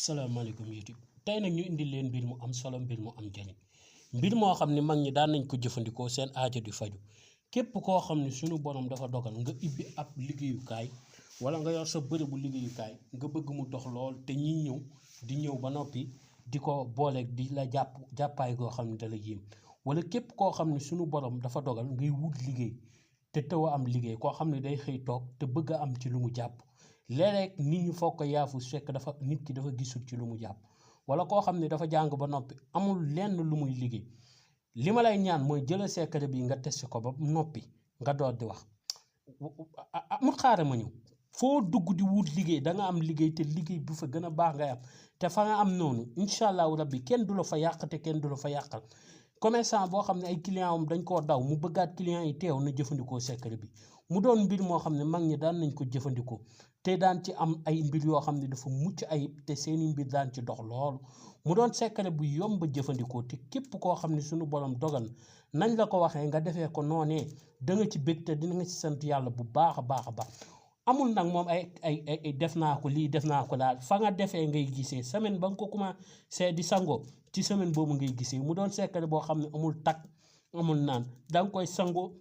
salaamaaleykum YouTube tey nag ñu indi leen mbir mu am solo mbir mu am njëriñ mbir moo xam ne mag ñi daan nañ ko jëfandikoo seen aajo di faju képp koo xam ne sunu borom dafa dogal nga ibbi ab liggéeyukaay wala nga yor sa bërëbu liggéeyukaay nga bëgg mu dox lool te ñiy ñëw di ñëw ba noppi di ko booleeg di la jàppaay goo xam ne da la yéem wala képp koo xam ne sunu borom dafa dogal ngay wut liggéey te taw a am liggéey koo xam ne day xëy toog te bëgg a am ci lu mu jàpp. léeg-léeg nit ñi foog ko yaafu fekk dafa nit ki dafa gisul ci lu mu jàpp wala koo xam ne dafa jàng ba noppi amul lenn lu muy liggéey li ma lay ñaan mooy jëla secret bi nga testé ko ba noppi nga door di wax amul xaare ma ñëw foo dugg di wut liggéey da nga am liggéey te liggéey bu fa gën a baax ngay am te fa nga am noonu incha allahu rabbi kenn du la fa yàq te kenn du la fa yàqal commerçant boo xam ne ay client am dañ koo daw mu bëggaat client yi teew na jëfandikoo secret bi mu doon mbir moo xam ne mag ñi daan nañ ko jëfandikoo te daan ci am ay mbir yoo xam ne dafa mucc ayib te seeni mbir daan ci dox loolu mu doon secret bu yomb jëfandikoo te képp koo xam ne suñu borom dogal nañ la ko waxee nga defee ko noonee da nga ci bég te dina nga ci sant yàlla bu baax a baax a baax amul nag moom ay def naa ko lii def naa ko daal fa nga defee ngay gisee semaine ba nga ko commencé di sangoo ci semaine boobu ngay gisee mu doon secret boo xam ne amul takk amul naan da nga koy sangoo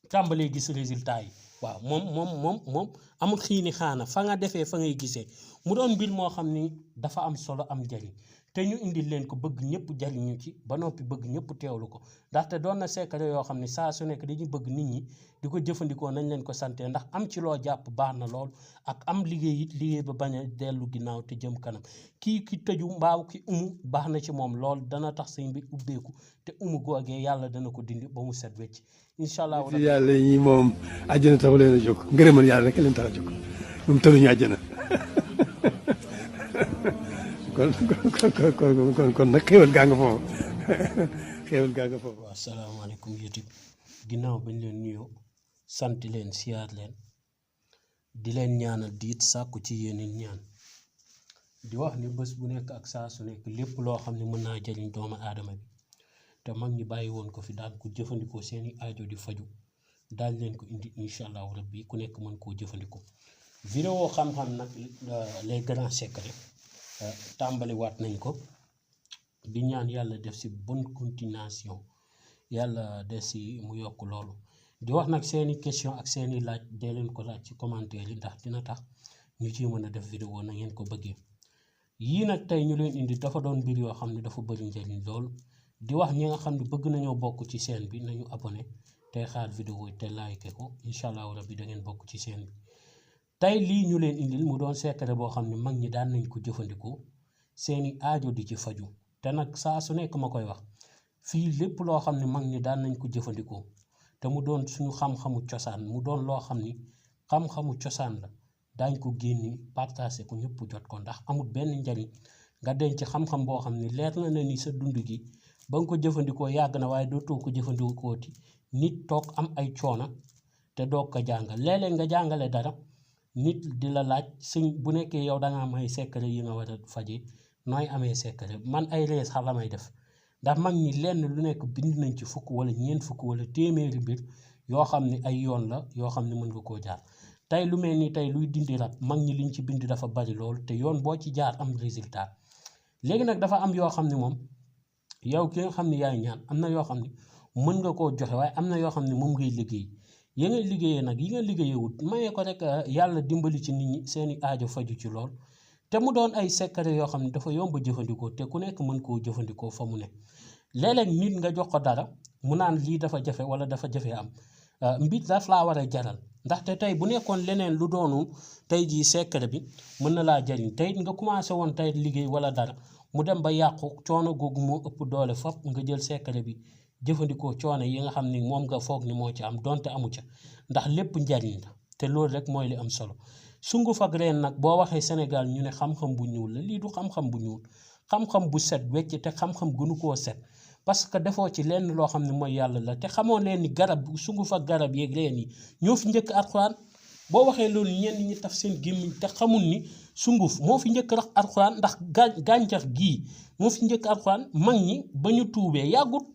tàmbalee gis résultat yi waaw moom amul xiini xaana fa nga defee fa ngay gisee mu doon mbir moo xam ni dafa am solo am njariñ te ñu indil leen ko bëgg ñëpp jariñu ci ba noppi bëgg ñëpp teewlu ko ndaxte doon na secret yoo xam ne saa su nekk dañuy bëgg nit ñi di ko jëfandikoo nañ leen ko sante ndax am ci loo jàpp baax na lool ak am liggéey it liggéey ba bañ a dellu ginnaaw te jëm kanam ki tëju mbaaw ki umu baax na ci moom lool dana tax say mbir ubbeeku te umu googee yàlla dana ko dindi ba mu set wecc incha allah yàlla ñi moom àjjana taxu leen a jóg ngërëmal yàlla rek leen tax a jóg moom taluñu àjjana kon nag xéwal gaa nga foofu xéwal gaa nga foofu. waaw asalaamaaleykum YouTube ginnaaw bañ leen nuyoo sant leen siyaar leen di leen ñaanal diit sàkku ci yéen ñaan di wax ni bés bu nekk ak saa su nekk lépp loo xam ne mën naa jëriñ doomu aadama bi te mag ñi bàyyi woon ko fi daan ko jëfandikoo seeni aajo di faju daal leen ko indi incha allahu rabbi ku nekk mën koo jëfandikoo. vidéo xam-xam nag les grands secrets tàmbali waat nañ ko di ñaan yàlla def si bonne continuation yàlla def si mu yokk loolu di wax nag seeni question ak seeni laaj dee leen ko laaj ci commentaire yi ndax dina tax ñu ciy mën a def vidéo na ngeen ko bëggee. yii nag tey ñu leen indi dafa doon mbir yoo xam ne dafa bëri njëriñ lool di wax ñi nga xam ne bëgg nañoo bokk ci chaîne bi nañu abonné tey xaar vidéo yi te like ko incha allahu rabbi da ngeen bokk ci chaîne bi. tey lii ñu leen indil mu doon secret boo xam ne mag ñi daan nañ ko jëfandikoo seeni aajo di ci faju te nag saa su nekk ma koy wax fii lépp loo xam ne mag ñi daan nañ ko jëfandikoo te mu doon suñu xam-xamu cosaan mu doon loo xam ni xam-xamu cosaan la daañ ko génni partagé ko ñëpp jot ko ndax amul benn njariñ nga denc xam-xam boo xam ne leer na ne ni sa dund gi ba nga ko jëfandikoo yàgg na waaye dootoo ko jëfandikooti nit toog am ay coona te doog ko jàngal léeg-léeg nga jàngale dara nit di la laaj sëñ bu nekkee yow da nga am ay secret yi nga war a faje nooy amee secret man ay rees xar la may def ndax mag ñi lenn lu nekk bind nañ ci fukk wala ñeent fukk wala téeméeri mbir yoo xam ne ay yoon la yoo xam ne mën nga koo jaar tey lu mel ni tey luy dindi rab mag ñi liñ ci bind dafa bari lool te yoon boo ci jaar am résultat léegi nag dafa am yoo xam ne moom yow ki nga xam ne yaay ñaan am na yoo xam ne mën nga koo joxe waaye am na yoo xam ne moom ngay liggéey yi nga liggéeyee nag yi nga liggéeyewut mayee ko rek yàlla dimbali ci nit ñi seeni aajo faju ci lool te mu doon ay secret yoo xam ne dafa yomb jëfandikoo te ku nekk mën koo jëfandikoo fa mu ne léeg-léeg nit nga jox ko dara mu naan lii dafa jafe wala dafa jafe am mbir daf laa war a jaral ndaxte tey bu nekkoon leneen lu doonu tey jii secret bi mën na laa jariñ tey nga commencé woon tey liggéey wala dara mu dem ba yàqu coono googu moo ëpp doole fop nga jël secret bi jëfandikoo coono yi nga xam ni moom nga foog ni moo ci am donte amu ca ndax lépp njariñ la te loolu rek mooy li am solo sunguf ak reen nag boo waxee Sénégal ñu ne xam-xam bu ñuul la lii du xam-xam bu ñuul xam-xam bu set wecc te xam-xam gënu koo set parce que defoo ci lenn loo xam ne mooy yàlla la te xamoo leen ni garab sunguf ak garab yeeg reen yi ñoo fi njëkk alxuraan boo waxee loolu ñenn ñi taf seen gémmiñ te xamul ni sunguf moo fi njëkk rax alxuraan ndax gàncax gii moo fi njëkk alxuraan mag ñi ba ñu tuubee yàggut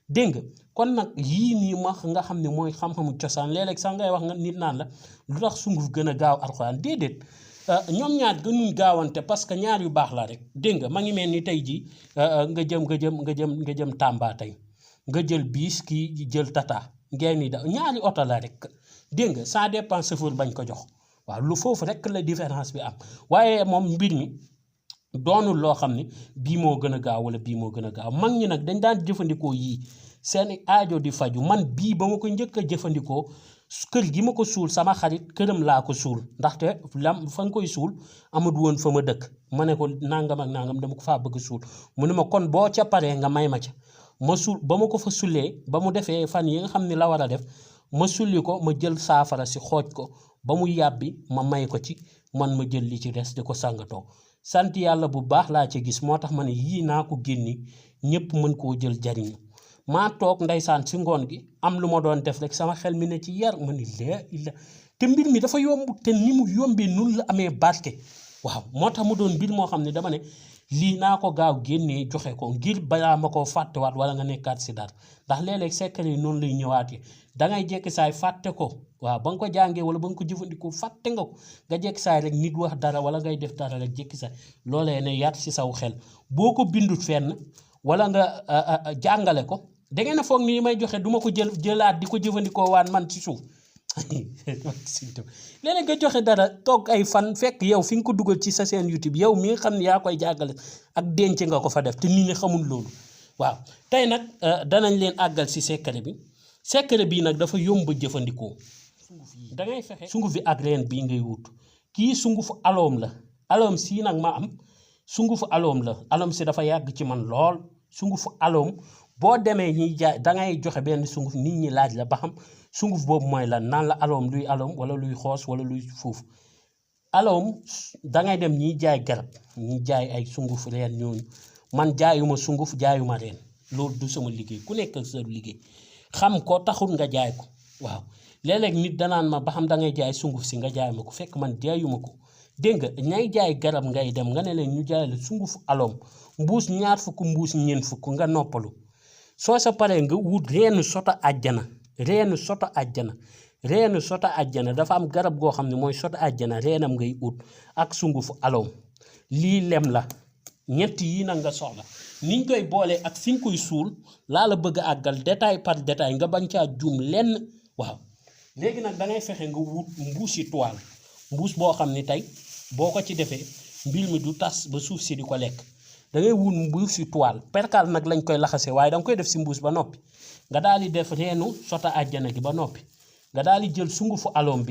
dégg nga kon nag yii nii ma nga xam ne mooy xam-xamu cosaan léeg-léeg sax ngay wax nga nit naan la lu tax sunguf gën a gaaw alxuraan déedéet ñoom ñaar gënuñ gaawante parce que ñaar yu baax la rek dégg nga ma ngi mel ni tey jii nga jëm Tamba tey nga jël biis kii jël tata ngeen ni da ñaari oto la rek dégg nga ça dépend chauffeur bañ ko jox waaw lu foofu rek la différence bi am waaye moom mbir mi doonul loo xam ne bii moo gën a gaaw wala bii moo gën a gaaw mag ñi nag dañ daan jëfandikoo yii seeni aajo di faju man bii ba ma ko njëkk a jëfandikoo kër gi ma ko suul sama xarit këram laa ko suul ndaxte lam fa nga koy suul amut woon fa ma dëkk ma ne ko nangam ak nangam dama ko faa bëgg suul mu ne ma kon boo ca paree nga may ma ca ma suul ba ma ko fa sulee ba mu defee fan yi nga xam ne la war a def ma sulli ko ma jël saafara si xooj ko ba mu yàbbi ma may ko ci man ma jël li ci des di ko sàngatoo sant yàlla bu baax laa ci gis moo tax ma ne yii naa ko génni ñëpp mën koo jël jariñu maa toog ndeysaan si ngoon gi am lu ma doon def rek sama xel mi ne ci yar ma ni illa te mbir mi dafa yomb te ni mu yombee nun la amee barke waaw moo tax mu doon mbir moo xam ne dama ne lii naa ko gaaw génnee joxe ko ngir balaa ma koo fàttewaat wala nga nekkaat si dara ndax léeg-léeg secret yi noonu lay ñëwaatee dangay jekki saay fàtte ko waaw ba nga ko jàngee wala ba nga ko jëfandikoo fàtte nga ko nga jekki saay rek nit wax dara wala ngay def dara rek jekki saay loolee ne yaat si saw xel boo ko bindut fenn wala nga jàngale ko da ngeen a foog ni may joxe duma ko jëlaat di ko jëfandikoo waan man ci suuf léeg-léeg nga joxe dara toog ay fan fekk yow fi nga ko dugal ci sa seen YouTube yow mi nga xam ne yaa koy jàngale ak denc nga ko fa def te nit ñi xamul loolu waaw tey nag danañ leen àggal si secret bi nag dafa yomb jëfandikoo da ngay fexe sunguf bi ak reen bii ngay wut kii sungufu aloom la aloom sii nag ma am sungufu aloom la aloom si dafa yàgg ci man lool sungufu aloom boo demee ñiy jaay dangay joxe benn sunguf nit ñi laaj la ba xam sunguf boobu mooy lan naan la aloom luy aloom wala luy xoos wala luy fuuf aloom dangay dem ñiy jaay garab ñiy jaay ay sunguf reen ñooñu man jaayuma sunguf jaayuma reen loolu du sama liggéey ku nekk ak sa liggéey xam ko taxul nga jaay ko waaw léeg-léeg nit danaan ma ba xam dangay jaay sunguf si nga jaay ma ko fekk man jaayuma ko dégg nga ñay jaay garab ngay dem nga ne leen ñu jaay la sungufu aloom mbuus 2 fukk mbuus 4 fukk nga noppalu soo sa paree nga wut reenu soto àjjana reenu soto àjjana dafa am garab goo xam ne mooy soto àjjana reenam ngay ut ak sungufu aloom lii lem la ñett yi nag nga soxla niñ koy boolee ak fi nga koy suul laa la bëgg a àggal détail par détail nga bañ caa juum lenn waaw léegi nag dangay fexe nga wut mbuusi toile mbuus boo xam ne tey boo ko ci defee mbir mi du tas ba suuf si di ko lekk dangay wut mbuusi toile perkaal nag lañ koy laxase waaye danga koy def si mbuus ba noppi nga daal di def reenu sota àjjana gi ba noppi nga daal di jël sungufu aloom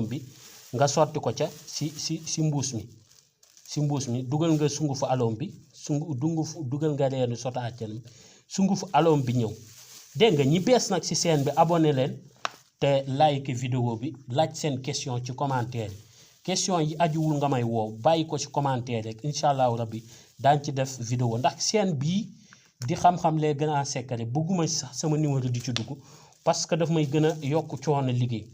bi nga sotti ko ca si mbuus mi dugal nga sungufu aloom bi dugal nga reenu sota àjjana bi sungufu aloom bi ñëw dégg nga ñi bees nag ci chaîne bi abonné leen te like vidéo bi laaj seen question ci commentaire question yi ajuwul nga may woow bàyyi ko ci commentaire rek incha allahu rabbi daañ ci def vidéo ndax chaîne bii di xam-xam les grands secrets bëgguma sax sama numéro di ci dugg parce que daf may gën a yokk coono liggéey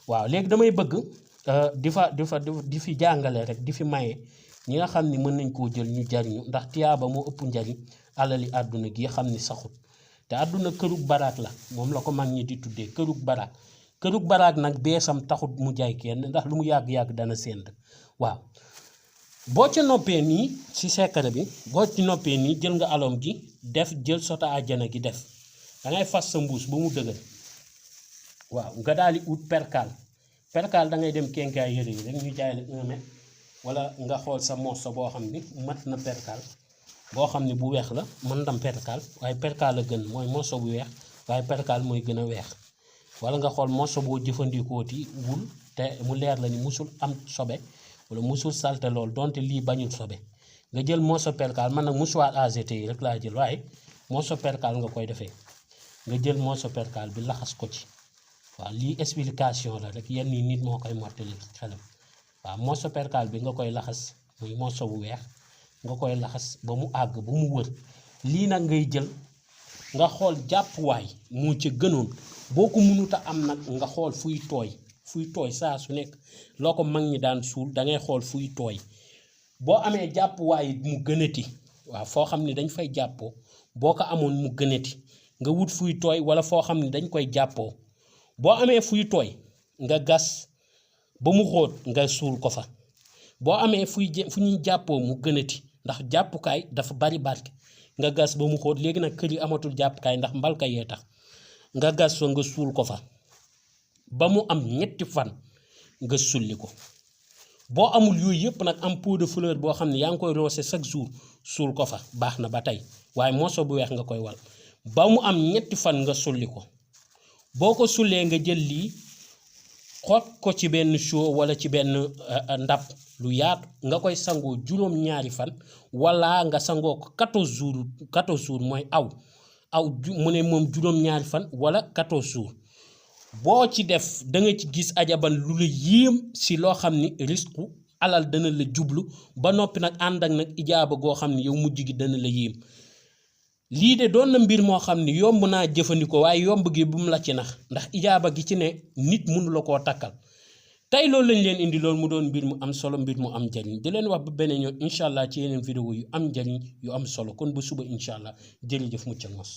waaw léegi damay bëgg di fi jàngale rek di fi maye ñi nga xam ni mën nañ koo jël ñu jariñu ndax tiyaaba moo ëpp njariñ alali àdduna gi xam ni saxut te àdduna kërug baraak la moom la ko mag ñi di tuddee kërug baraak nag beesam taxut mu jaay kenn ndax lu mu yàgg-yàgg dana send waaw boo ca noppee nii ci secret bi boo ci noppee nii jël nga aloom gi jël sota àjjana gi def dangay fas sa mbuus ba mu dëgër waaw nga daal di ut perkaal dangay dem kenkaay yëre yi rek ñu jaay la 1 mètre wala nga xool sa morso boo xam ni mat na perkaal boo xam ne bu weex la mën ndam perkaal waaye perkaal a gën mooy morso bu weex waaye perkaal mooy gën a weex wala nga xool morso boo jëfandikooti wul te mu leer la ni musul am sobe wala musul salte lool donte lii bañul sobe nga jël morso perkaal man nag mouchoir AGT yi rek laa jël waaye morso perkaal nga koy defee nga jël morso perkaal bi laxas ko ci waaw lii explication la rek yenn yi nit moo koy mottali xelam waaw morso perkaal bi nga koy laxas muy morso bu weex nga koy laxas ba mu àgg ba mu wër lii nag ngay jël nga xool jàppuwaay mu ca gënoon boo ko mënut a am nag nga xool fuy tooy saa su nekk loo ko mag ñi daan suul dangay xool fuy tooy boo amee jàppuwaay mu gënati waaw foo xam ne dañ fay jàppoo boo ko amoon mu gënati nga wut fuy tooy wala foo xam ne dañ koy jàppoo boo amee fuy tooy nga gas ba mu xóot nga suul ko fa boo amee fu ñuy jàppoo mu gënati ndax jàppukaay dafa bari barke nga gas ba mu xóot léegi nag kër yi amatul jàppukaay ndax mbalka yee tax nga gas fa nga suul ko fa ba mu am 3 fan nga sulli ko boo amul yooyu yëpp nag am pot de fleur boo xam ne yaa ngi koy roose chaque jour suul ko fa baax na ba tey waaye morceau bu weex nga koy wal ba mu am 3 fan nga sulli ko boo ko sullee nga jël lii xoot ko ci benn show wala ci benn ndab lu yaatu nga koy sangoo juróom-ñaari fan wala nga sangoo ko 14 jours mooy aw mu ne moom juróom-ñaari fan wala 14 jours boo ci def da nga ci gis ajaban lu la yéem si loo xam ni risque alal dana la jublu ba noppi nag ànd ak nag ijaaba goo xam ne yow mujj gi dana la yéem lii de doon na mbir moo xam ne yomb naa jëfandikoo waaye yomb gi bu mu la ci nax ndax ijaaba gi ci ne nit mënu la koo takkal tey loolu lañ leen indi loolu mu doon mbir mu am solo mbir mu am njariñ di leen wax ba beneen yoon incha allah ci yeneen vidéo yu am njariñ yu am solo kon ba suba incha allah jërëjëf muccal mos